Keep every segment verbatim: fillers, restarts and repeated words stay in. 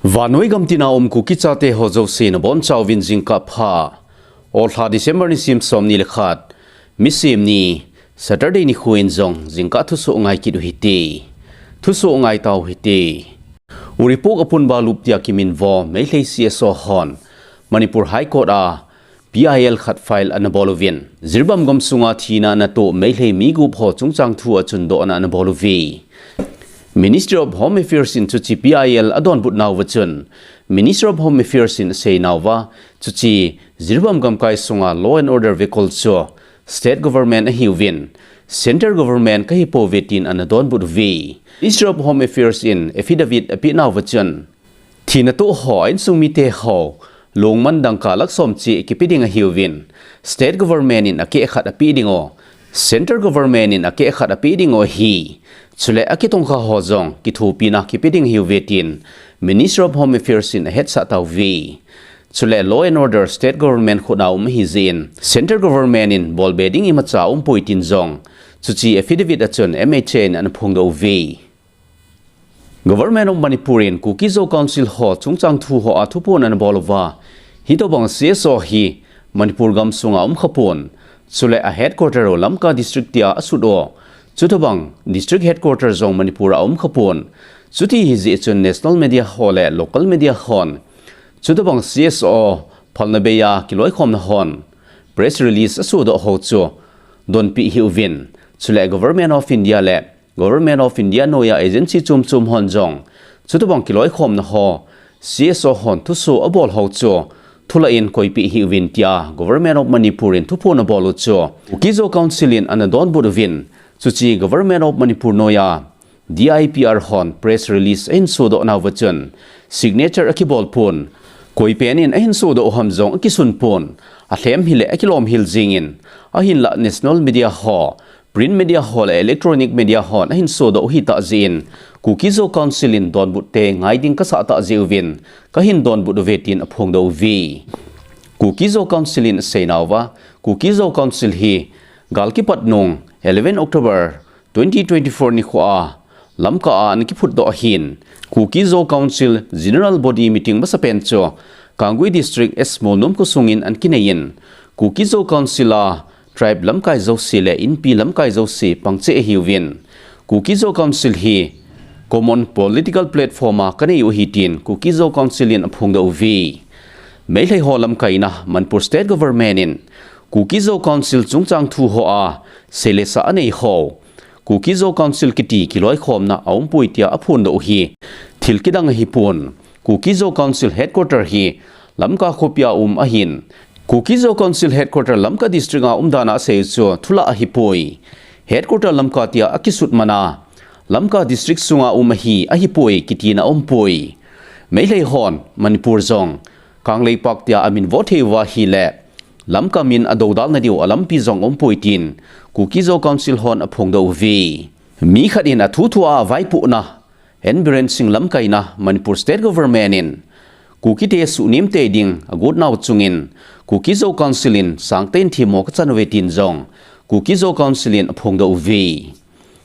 Vannoi gamtina um Kuki chate ho jouse nabonchauvin jingkah pha. Olha December nisim somni le khat, Misim ni, Saturday nikho in jong jingkah thusoh ngai kit uhite. Thusoh ngai tau hite. Uripok Apunba Lup tia kiminvo Meitei C S O hon Manipur High Court a P I L khat file anabol uvin, Jiribam gamsunga thina natoh Meitei mi gup ho chungchang thu achun dohna anabol uve. Ministry of Home Affairs in chuche P I L adonbut nauva chun, Ministry of Home Affairs in asei nauva, chuche Jiribam gamkai sunga law and order vekol chu state government ahiuvin, central government kahipouve tin anadonbut uve. Ministry of Home Affairs in affidavit apeh nauva chun, thina toh ho a insung mite ho lungman dangka lakh som cheh kipe ding ahiuvin, state government in akeh khat apeh dingu, central government in akeh khat apeh dingu ahi. Chule akitongkha ho jong kithopina kipe ding ahiuve tin Ministry of Home Affairs in ahetsah tauve. Chule law and order state government khut a um ahijeh in, central government in bolbe ding imacha aumpoi tin jong chuche affidavit achun M H A in anaphongdoh uve. Government of Manipur in Kuki Zo Council ho chungchang thu hoa thuphon anabol uva, hitobang C S O hi Manipur gamsunga umkhapon, chule a headquarter u Lamka district tia asut u, chutobang district headquarter jong Manipur a umkhapon. Chuti ahijeh chun national media ho le local media hon chutobang C S O phalna beiya kiloikhomna hon press release asodoh ho chu donpeh hih uvin, chule Government of India le Government of India noiya agency chomchom hon jong chutobang kiloikhomna ho C S O hon thusoh abol ho chu thulah in koipeh hih uvin tia Government of Manipur in thuphon abol u chu Kuki Zo Council in anadonbut uvin, chuche Government of Manipur noiya D I P R hon press release ahinsodoh nauva chun signature akibol pon, koipen in ahinsodoh u ham jong akisun pon, alhem hile akilom hel jingin, ahinlah national media ho, print media ho le electronic media hon ahinsodoh u ahitah jeh in, Kuki Zo Council in donbut te ngai ding kasah tah jeh uvin kahin donbut uve tin aphongdoh uve. Kuki Zo Council in asei nauva, Kuki Zo Council hi gal kipat nung eleven October twenty twenty-four nikhoa Lamka a anakiphutdoh ahin, Kuki Zo Council General Body Meeting masapen chu Kangui District S Molnom khosung in anakinei in, Kuki Zo Council a tribe lamkai jouse le Inpi lamkai jouse pangcheh ahiuvin, Kuki Zo Council hi common political platform a kanei u ahi tin Kuki Zo Council in aphongdoh uve. Meitei ho lamkaina Manipur State Government in Kuki Zo Council chungchang thu hoa seilesah anei ho, Kuki Zo Council kiti kiloikhomna aumpoi tia aphondoh u hi thil kidang ahipon, Kuki Zo Council headquarter hi Lamka khopia um ahin, Kuki Zo Council headquarter Lamka district a umdan a asei u chu thulah ahipoi. Headquarter Lamka tia akisut mana Lamka district sunga um ahi, ahipoi kitina aumpoi. Meitei hon Manipur jong Kangleipak tia aminvo thei uva ahile, Lamka min adoudal nadiu a lampi jong aumpoi tin Kuki Zo Council hon aphongdoh uve. Mi khat in athuthua avaipohna N Biren Singh lamkaina Manipur State Government in Kukite suhnem tei ding agot nau chungin Kuki Zo Council in sangtah in themmo kachan uve tin jong Kuki Zo Council in aphongdoh uve.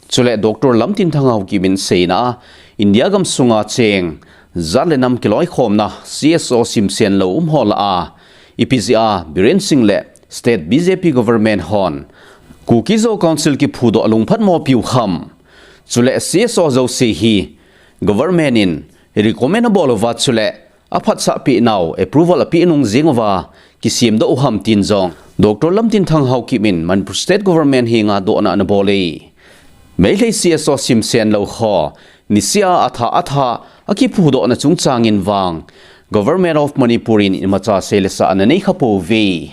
Chule Doctor Lamtinthang Haokip in aseina a, India gamsunga cheng jat le nam kiloikhomna C S O simsen lou um ho lah a, ipi jeh a Biren Singh le State B J P Government hon Kuki Zo Council kiphudoh alungphatmo piu ham. Chule C S O jouse hi Government in recommend abol uva chule aphatsah peh nau approval apeh nung jeng uva kisemdoh u ham tin jong Doctor Lamtinthang Haokip in Manipur State Government henga dohna anabol e. Meitei C S O simsen lou ho nisea atha atha akiphudohna chungchang in vang Government of Manipur in imacha seilesah ananei khapouve.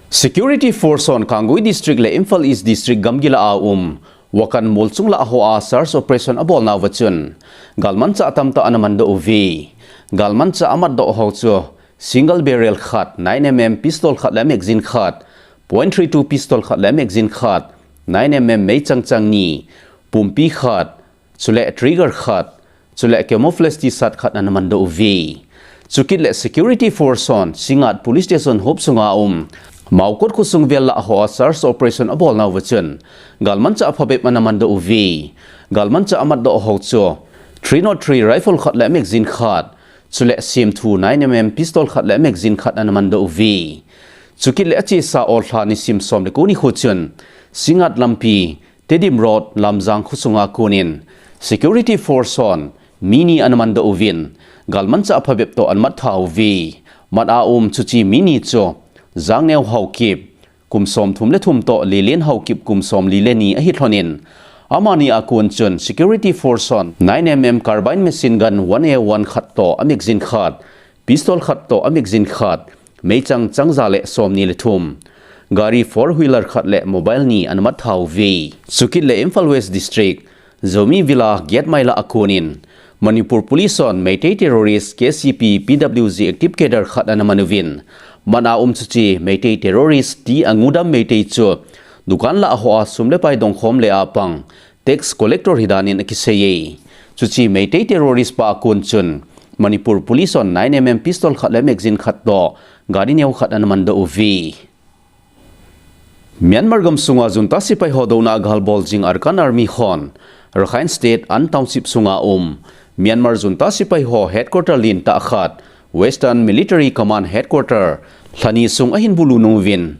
Security Force hon Kangui District le Imphal East District gamgi lah a um Wakan mol chung lah hoa search operation abol nauva chun galmanchah tamtah anamandoh uve. Galmanchah amatdoh ho chu single barrel khat, nine M M pistol khat le magazine khat, point three two pistol khat le magazine khat, nine M M meichang chang ni, pumpi khat, chule trigger khat, chule camouflage T-shirt khat anamandoh uve. Chukit le Security Force hon Singngat Police Station hop sunga um Maokot khosung vel lah hoa search operation abol nauva chun galmanchah phabep anamandoh uve. Galmanchah amatdoh ho chu three nought three rifle khat le magazine khat, chule semthu nine M M pistol khat le magazine khat ana mandoh uve. Chukit le achesa Orlha nisim som le ko nikho chun, Singngat lampi, Tedim Road, Lamjang khosunga konin, security force hon mi ni ana mandoh uvin, galmanchah phabep toh ana mat tha uve. Mat a um chuche mi ni chu, Jangneo Haokip, kum som thum le thum toh Lelen Haokip kum som li le ni ahi lhonin, amani a kon chun security force hon nine M M carbine machine gun one A one khat toh a magazine khat, pistol khat toh a magazine khat, meichang chang ja le som ni le thum, gari four wheeler khat le mobile ni ana mat tha uve. Chukit le Imphal West District, Zomi Villa Getmaila a konin, Manipur Police hon Meitei terrorist K C P P W G active cadre khat ana man uvin, mat a um chuche Meitei terrorist T Angudam Meitei chu dukan lah a hoa sum le pai dongkhom le a pang tax collector hi danin akiseiye. Chuche Meitei terrorist pa a kon chun Manipur Police hon nine M M pistol khat le magazine khat toh gari neo khat ana mandoh uve. Myanmar gamsunga junta sepai ho douna a gal bol jing Arakan Army hon Rakhine State An Township sunga um Myanmar junta sepai ho headquarter lentah khat, Western Military Command Headquarter lhani sung ahin bulu nung uvin,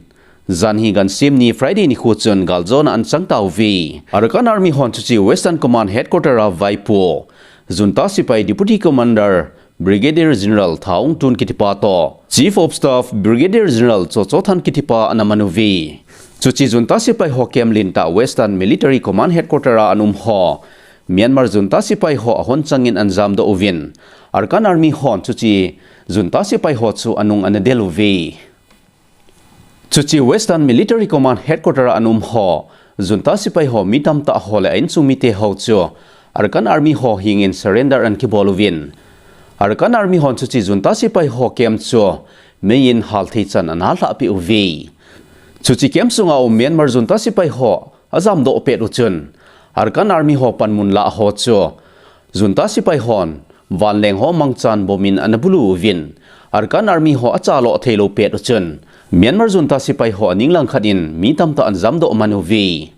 janhi gansem ni Friday nikho chun galjona ana chang tauve. Arakan Army hon chuche Western Command Headquarter a vaipo junta sepai Deputy Commander Brigadier General Thaung Tun kitipa toh Chief of Staff Brigadier General Cho Cho Than kitipa ana man uve. Chuche junta sepai ho camp lentah Western Military Command Headquarter a ana um ho Myanmar junta sepai ho ahon changin ana jamdoh uvin, Arakan Army hon chuche junta sepai ho chu anung ana del uve. Chuche Western Military Command Headquarter a ana um ho junta sepai ho mi tamtah ho le a insung mite ho chu Arakan Army ho hengin surrender ana kibol uvin, Arakan Army hon chuche junta sepai ho camp chu meiyin halthei chan ana lhahpeh uve. Chuche camp sunga um Myanmar junta sepai ho ajamdoh pet uchun, Arakan Army ho panmun lah ho chu junta sepai hon vanleng ho mangchan bomin ana bulu uvin, Arakan Army ho achalo theilou pet uchun, Myanmar junta sepai ho aning langkhat in mi tamtah ana jamdoh man uve.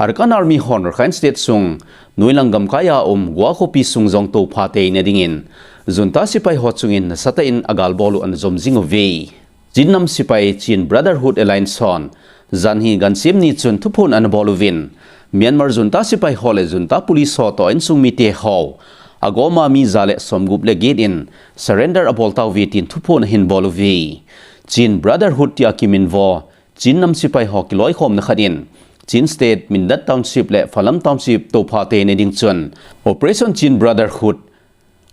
Arakan Army hon Rakhine State sung noilang gamkai a um Gua khopi sung jong toupha teina dingin junta sepai ho chungin nasatah in agalbol u ana jom jing uve. Chin nam sepai Chin Brotherhood Alliance hon janhi gansem ni chun thuphon ana bol uvin, Myanmar junta sepai ho le junta police ho toh insung mite ho agoma mi ja le somgup le get in surrender abol tauve tin thuphon ahin bol uve. Chin Brotherhood tia kiminvo Chin nam sepai ho kiloikhomna khat in Chin State Mindat Township le Falam Township toupha teina ding chun Operation Chin Brotherhood,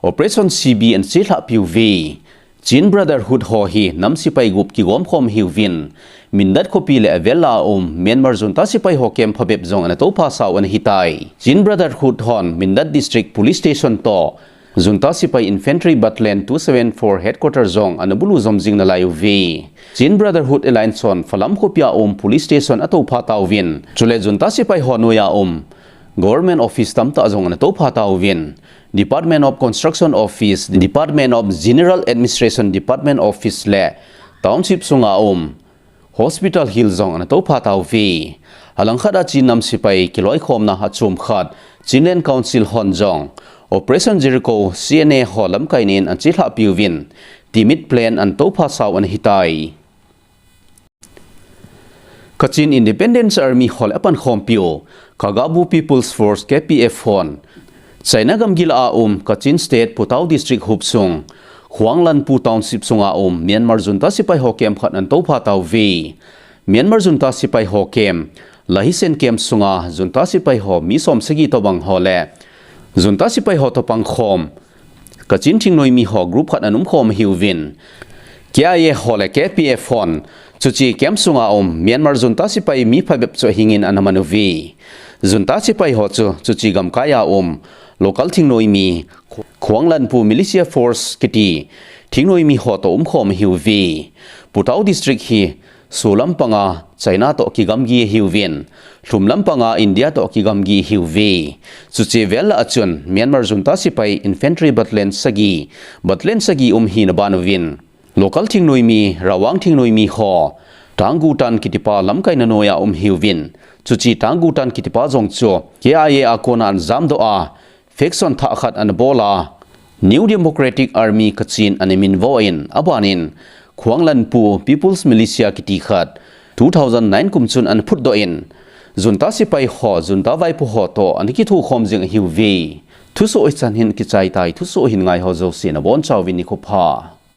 Operation C B ana chelhahpi uve. Chin Brotherhood ho hi nam sepai gup kigomkhom ahiuvin, Mindat khopi le avel a um Myanmar junta sepai ho camp phabep jong ana toupha sau ana hitai. Chin Brotherhood hon Mindat District Police Station toh junta sepai Infantry Battalion two seven four Headquarter jong ana bulu jom jing nalai uve. Chin Brotherhood Alliance hon Falam khopi a um Police Station atoupha tauvin, chule junta sepai ho noiya um Government Office tamtah jong ana toupha tauvin, Department of Construction Office, Department of General Administration, Department Office le Township sunga um Hospital Hill jong ana toupha tauve. Alangkhat a Chin nam sepai kiloikhomna achom khat Chinland Council hon jong Operation Jericho C N A ho lamkai nin ana chelhahpi uvin, timit plan ana toupha sau ana hitai. Kachin Independence Army ho le apankhompiu Kagabu People's Force, K P F hon China gamgi lah a um Kachin State Putao District hopsung Huanglanpu Township sunga um Myanmar junta sepai ho camp khat ana toupha tauve. Myanmar junta sepai ho camp Lahisen camp sunga junta sepai ho mi som sagi tobang ho le junta sepai ho toh pangkhom Kachin thingnoimi ho group khat ana umkhom ahiuvin, K I A ho le K P F hon chuche camp sunga um Myanmar junta sepai mi phabep chu ahingin ana man uve. Junta sepai ho chu chuche gamkai a um local thingnoimi Khuanglanpu Militia Force kiti thingnoimi ho toh umkhom ahiuve. Putao District hi solam panga China toh kigamgi ahiuvin, lhumlam panga India toh kigamgi ahiuve. Chuche vel lah a chun Myanmar junta sepai Infantry Battalion sagi, Battalion sagi um hina ban uvin, local thingnoimi, Rawang thingnoimi ho Tanggutan kitipa lamkaina noiya um ahiuvin, chuche Tanggutan kitipa jong chu K I A a kona ana jamdoh a, faction thah khat ana bol a, New Democratic Army Kachin ana minvo in, abanin Khuanglanpu People's Militia kiti khat two thousand nine kum chun ana phutdoh in, junta sepai ho, junta vaipo ho toh ana kithokhom jing ahiuve. Thusoh hichan hin kichai tai, thusoh hin ngai ho jouse nabonchauvin nikho pha.